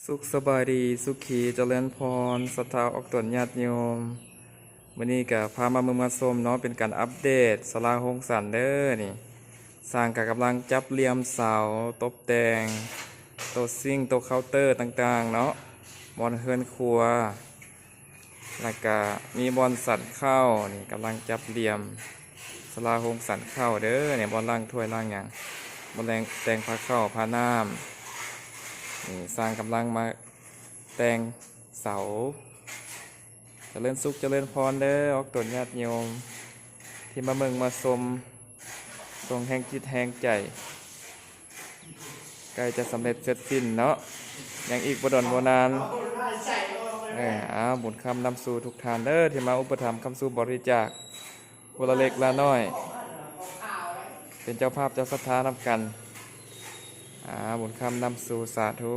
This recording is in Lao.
ສຸກສະບາຍດີ ສຸຂີ ຈະເລີນພອນ ສັດທາອອກຕົນຍາດໂຍມ. ມື້ນີ້ກະພາມາເບິ່ງມາຊົມເນາະ ເປັນການອັບເດດສາລາໂຮງສັນເດີນີ້. ຊ່າງກະກຳລັງຈັບຫຼ່ຽມເສົາ ຕົບແຕ່ງໂຕຊິງ ໂຕເຄົາເຕີຕ່າງໆເນາະ ບ່ອນເຮືອນຄົວ ແລ້ວກະມີບ່ອນສັນເຂົ້າ ນີ້ກຳລັງຈັບຫຼ່ຽມສາລາໂຮງສັນເຂົ້າເດີ ນີ້ບ່ອນລ້າງຖ້ວຍລ້າງຫຍັງ ບ່ອນແຕ່ງພາເຂົ້າພານ້ຳ. ນີ້ຊ່າງກຳລັງມາແຕ່ງເສົາ. ຈະເລີນສຸກຈະເລີນພອນເດີ ອອກຕົນຍາດໂຍມ ທີ່ມາເບິ່ງມາຊົມ ສົ່ງແຮງຈິດແຮງໃຈ. ໃກ້ຈະສຳເລັດເສັດສິ້ນເນາະ ຍັງອີກບໍ່ດົນບໍ່ນານ. ເອີ ອ້າວ ບຸນຄຳນຳສູ່ທຸກທ່ານເດີ ທີ່ມາອຸປະຖຳຄ້ຳຊູບໍລິຈາກ ຜູ້ລະເລັກລະນ້ອຍ ເປັນເຈົ້າພາບເຈົ້າສັດທານຳກັນ. ອ້າວ ບຸນຄຳນຳສູ່ ສາທຸ.